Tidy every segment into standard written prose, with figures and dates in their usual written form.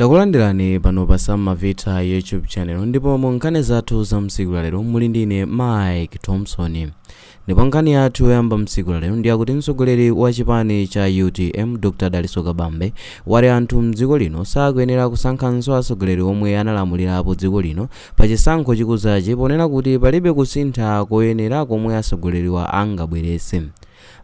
Takulandirani pano pa Sam Mavita YouTube channel, ndipo mu nkhani zathu za msiku lalero muli ndine Mike Thompson. Ndipo nkhani yathu yoyamba msiku lalero ndi yakuti mtsogoleri wa chipani cha UTM Dr Dalitso Kabambe wati anthu mdziko lino sakuyenera kusankhanso atsogoleri omwe analamulirapo dziko lino pa chisankho chikuzachi, ponena kuti palibe kusintha koyenera komwe atsogoleriwa angabweretse.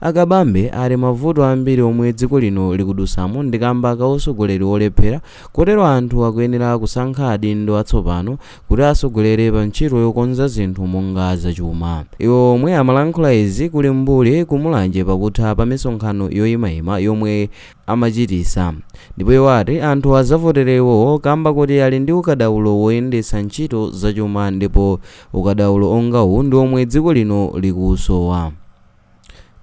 Akabambe ali mavuto ambiri omwe dziko lino likudusamo ndi kamba ka utsogoleri wolephera, kotero anthu akuyenera kusankha adindo atsopano kuti atsogolere pa ntchito yokonza zinthu monga zachuma. Iwo omwe amalankhula izi kuli Mbuli ku Mulanje pakutha pa misonkhano yoyimayima yomwe amachitisa. Ndipo iwo ati anthu adzavotere iwowo kamba kuti ali ndi ukadaulo woyendetsa ntchito zachuma, ndipo ukadaulo onga uwu ndi omwe dziko lino likusowa.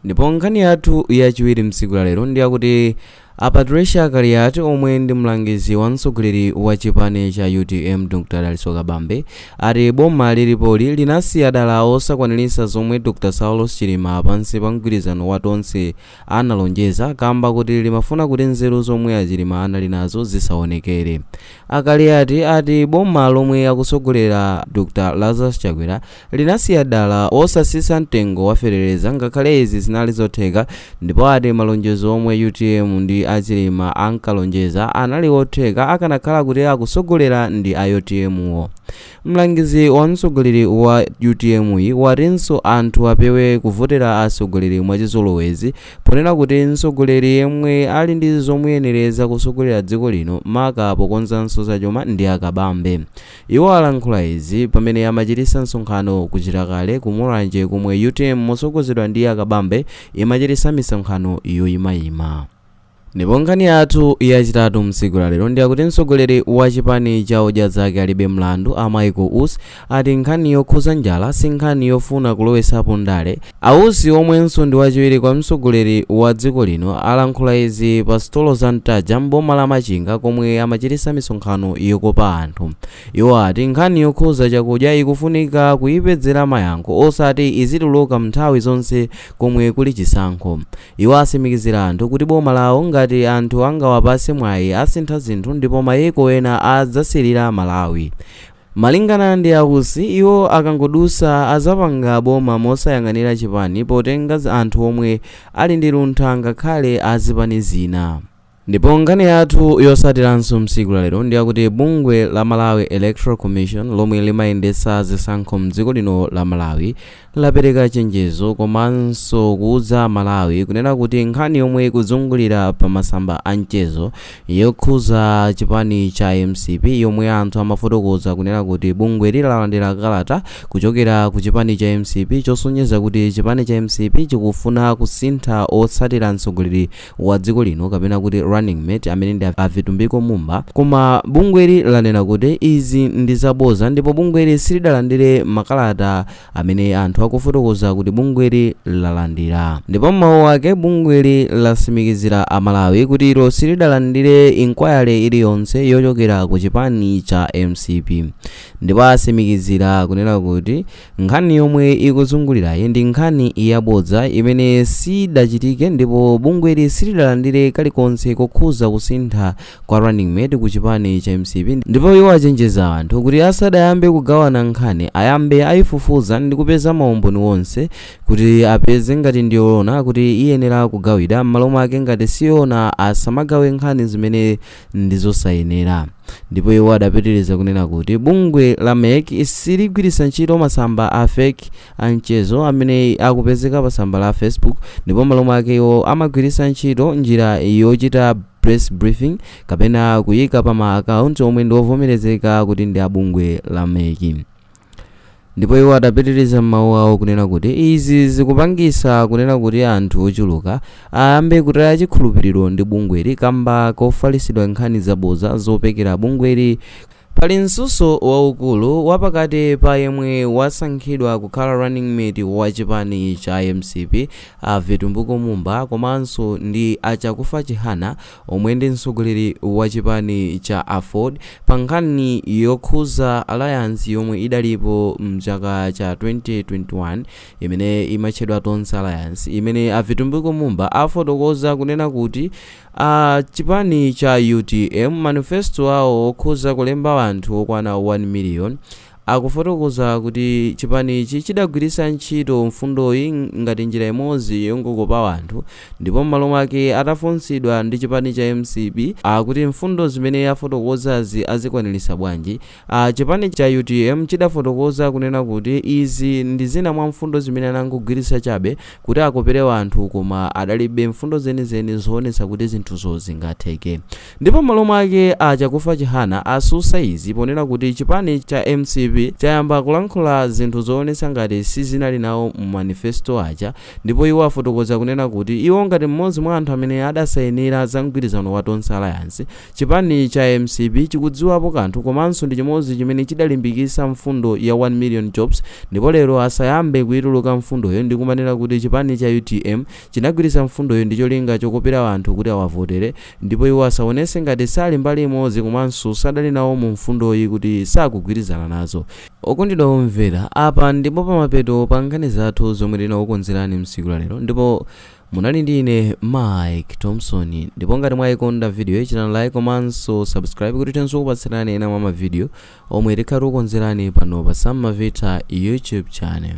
Ndipo nkhani yathu yachiwiri msiku lalero ndi yakuti a Patricia Kaliati, omwe ndi mlangizi wa mtsogoleri wa chipani cha UTM Dr Dalitso Kabambe, ati boma lilipoli linasiya dala osakwaniritsa zomwe Dr Saulos Chilima pansi pa mgwirizano wa Tonse analonjeza, kamba kuti limafuna kuti nzeru zomwe achilima anali nazo zisaonekere. Akaliati ati boma lomwe akusogolera Dr Lazarus Chakwera linasiya dala osatsitsa mtengo wa fetereza ngakhale izi zinali zotheka, ndipo ati malonjezo omwe UTM ndi achilima ankalonjeza anali otheka akanakhala kuti akusogolera ndi a UTM-wo. Mlangizi wa mtsogoleri wa UTM yi watinso anthu apewe kuvotera atsogoleri mwachizolowezi, ponena kuti mtsogoleri yemwe ali ndi zomuyenereza kusogolera dziko lino maka pokonzanso zachuma ndi akabambe. Iwo alankhula izi pamene amachititsa msonkhano kuchitakale ku Mulanje, komwe UTM motsogozedwa ndi akabambe imachititsa misonkhano yoyimayima. Ndipo nkhani yathu yachitatu msiku lalero ndi yakuti mtsogoleri wa chipani cha Odya Zake Alibe Mlandu a Michael Usi ati nkhani yokhuza njala si nkhani yofuna kulowesapo ndale. Ausi, omwenso ndi wachiwiri kwa mtsogoleri wa dziko lino, alankhula izi pa sitolo za Mtaja mboma la Machinga, komwe amachititsa misonkhano yokopa anthu. Iwo ati nkhani yokhuza chakudya ikufunika kuyipezera mayankho, osati izituluka nthawi zonse komwe kuli chisankho. Iwo asimikizira anthu kuti boma lawo, ngati anthu angawapase mwayi, asintha zinthu ndipo mayiko ena adzasilira Malawi. Malingana ndi Ausi, iwo akangodusa azapanga boma mosayang'anira chipani, potenga anthu omwe ali ndi luntha ngakhale azipani zina. Ndipo nkhani yathu yosatiranso msiku lalero ndi yakuti bungwe la Malawi Electoral Commission, lomwe limayendetsa zisankho mdziko lino la Malawi, lapereka chenjezo komanso kuuza Malawi kunena kuti nkhani yomwe ikuzungulira pa masamba a mchezo yokhuza chipani cha MCP, yomwe anthu amafotokoza kunena kuti bungwe lilalandira kalata kuchokera ku chipani cha MCP chosonyeza kuti chipani cha MCP chikufuna kusintha otsatira mtsogoleri wa dziko lino, kapena kuti running mate, amene ndi a Vitumbiko Mumba, koma bungweli lanena kuti izi ndi zaboza, ndipo bungweli silidalandire makalata amene anthu akufotokoza kuti bungweli lalandira. Ndipo m'mawu ake, bungweli lasimikizira Amalawi kuti ilo silidalandire inquiry iliyonse yochokera ku chipani cha MCP, ndipo asimikizira kunena kuti nkhani yomwe ikuzungulirayi ndi nkhani yabodza imene sidachitike, ndipo bungweli silidalandire kalikonse kokhuza kusintha kwa running mate ku chipani cha MCP. Ndipo iwo achenjeza anthu kuti asadayambe kugawana nkhani, ayambe ayifufuza ndi kupeza maumboni wonse kuti apeze ngati ndiyoona kuti iyenera kugawidwa. M'malo mwake, ngati siyoona, asamagawe nkhani zimene ndizosayenera. Ndipo iwo adapitiriza kunena kuti bungwe la MEC siligwiritsa ntchito masamba a fake a mchezo amene akupezeka pa tsamba la Facebook, ndipo m'malo mwake iwo amagwiritsa ntchito njira yochita press briefing kapena kuyika pa ma akaunti omwe ndi ovomerezeka kuti ndi abungwe la MEC. Ndipo iwo adapitiriza m'mawu awo kunena kuti izi zikupangisa kunena kuti anthu ochuluka ayambe kutaya chikhulupiriro ndi bungweli kamba kofalitsidwa nkhani zabodza zopekera bungweli. Pali mtsutso waukulu wapakati pa yemwe wasankhidwa kukhala running mate wa chipani cha MCP, a Vitumbiko Mumba, komanso ndi a Chakufwa Chihana omwe ndi mtsogoleri wa chipani cha AFORD pa nkhani yokhuza alliance yomwe idalipo mchaka cha 2021 imene imatchedwa Tonse Alliance, imene a Vitumbiko Mumba afotokoza kunena kuti a chipani cha UTM manifesto awo okhuza kulemba anthu okwana 1 million akufotokoza kuti chipanichi chidagwiritsa ntchito mfundoyi ngati njira imodzi yongokopa anthu. Ndipo m'malo mwake, atafunsidwa ndi chipani cha MCP akuti mfundo zimene afotokozazi azikwaniritsa bwanji, chipani cha UTM chidafotokoza kunena kuti izi ndi zina mwa mfundo zimene anangogwiritsa chabe kuti akopere anthu, koma adalibe mfundo zenizeni zoonetsa kuti zinthuzo zingatheke. Ndipo m'malo mwake, a Chakufwa Chihana asusa izi ponena kuti chipani cha MCP chayamba kulankhula zinthu zoonetsa ngati sizinali nawo mu manifesto aja. Ndipo iwo afotokoza kunena kuti iwo ngati mmodzi mwa anthu amene adasayinira za mgwirizano wa Tonse Alliance, chipani cha MCP chikudziwapo kanthu komanso ndi chimodzi chimene chidalimbikitsa mfundo ya 1 million jobs, ndipo lero asayambe kuyituluka mfundoyo ndi kumanena kuti chipani cha UTM chinagwiritsa mfundoyo ndi cholinga chokopera anthu kuti awavotere. Ndipo iwo asaonese ngati sali mbali imodzi komanso sadali nawo mu mfundoyi kuti sakugwirizana nazo. Okondedwa omvera, apa ndipo pamapeto pa nkhani zathu zomwe tinakukonzerani msiku la lero, ndipo munali ndi ine Mike Thompson. Ndipo ngati mwayikonda video, chitani like komanso subscribe kuti tinso kupatsirani ena mwa mavidiyo omwe tikhala tikukonzerani pano pa Sam Mavita YouTube channel.